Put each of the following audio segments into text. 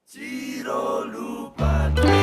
Ciro Lupatri.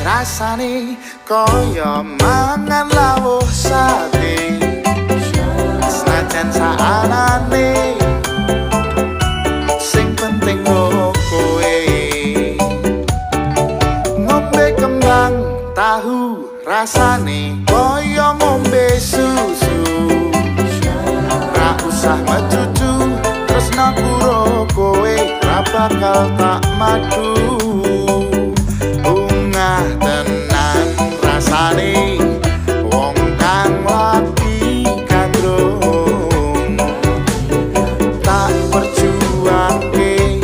Rasane kaya mangan lawuh sate, senajan saanane sing penting kowe. Ngombe kembang tahu rasane kaya ngombe susu, ra usah mecucu tresnaku ro kowe ra bakal tak madu. Tenan rasane wong kang lagi gandrung, tak perjuangke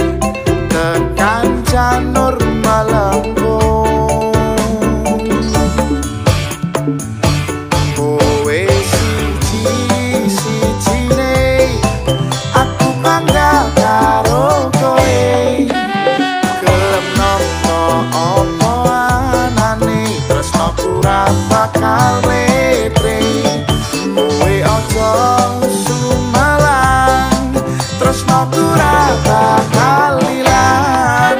tekan janur malengkung. Kowe siji-sijine aku bangga karo kowe, gelem nampa apa ora bakal letre. Kowe aja sumelang, tresnaku ora bakal ilang.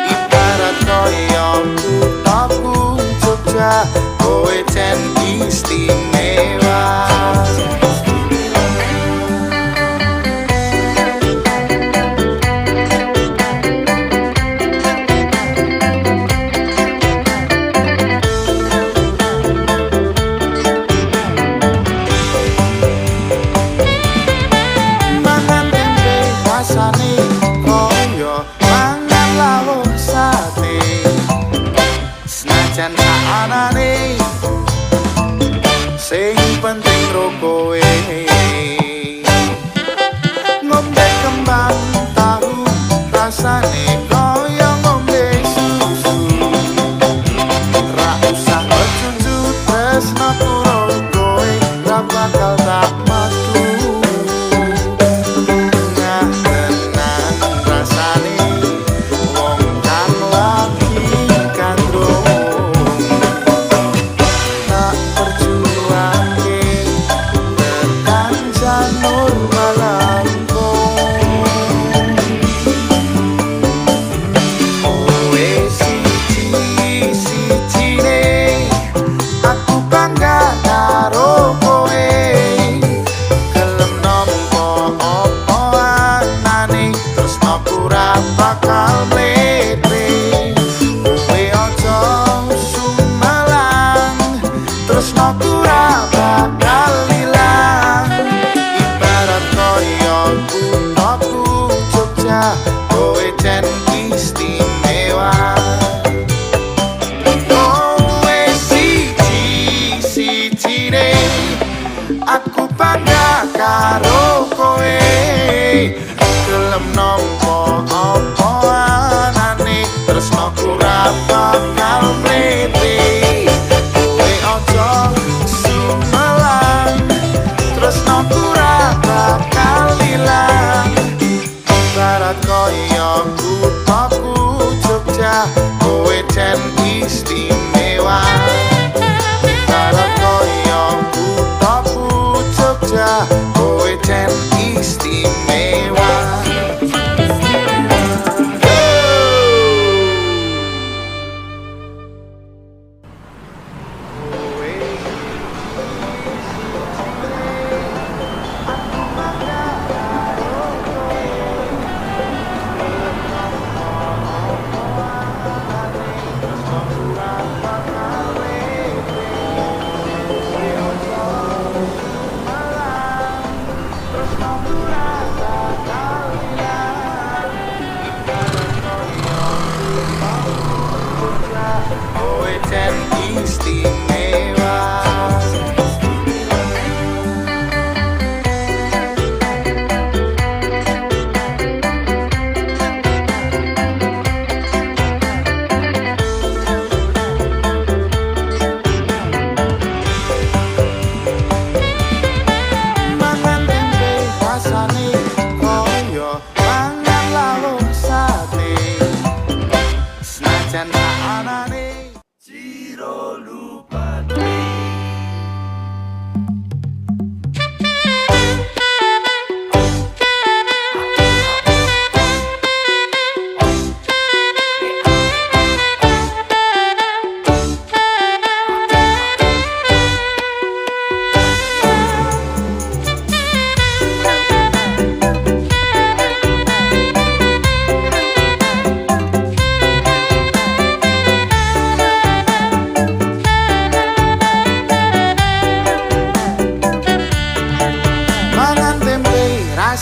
Ibarat kaya kuthaku Jogja, kowe cen istimewa. Rasane kaya mangan lawuh sate, senajan saanane sing penting ro kowe. Ngombe kembang tahu rasane kaya ngombe susu, ra usah mecucu tresnaku ro kowe ra bakal tak madu.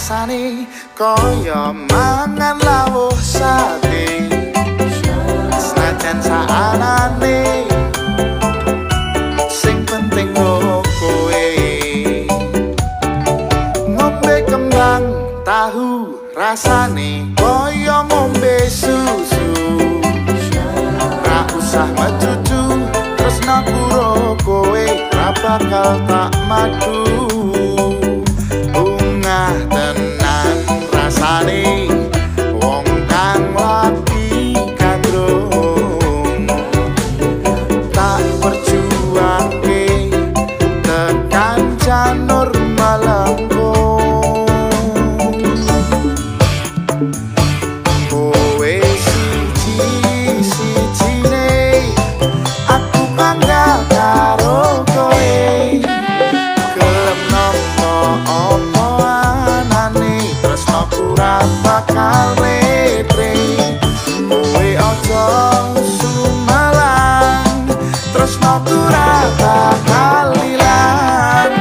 Rasane kaya mangan lawuh sate. Senajan saanane, sing penting kowe. Ngombe kembang tahu rasane kaya ngombe susu. Ra usah mecucu, tresnaku ro kowe ra bakal tak madu. Bungah tenan rasane wong kang lagi gandrung. Tak perjuangke tekan janur melengkung. Kowe siji sijine, aku bangga karo kowe. Gelem nampa apa anane, tresnaku ra bakal letre. Kowe aja sumelang, tresnaku ra bakal ilang.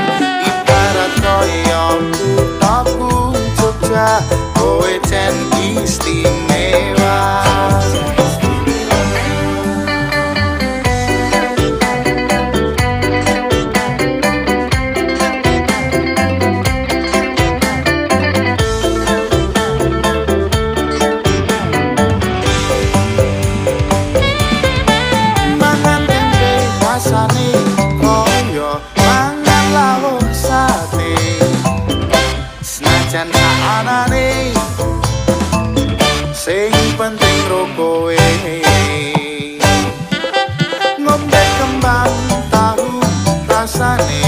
Ibarat kaya kuthaku Jogja, kowe jen istimewa. Mangan tempe rasane kaya mangan lawuh sate. Senajan saanane, sing penting ro kowe. Ngombe kembang tahu rasane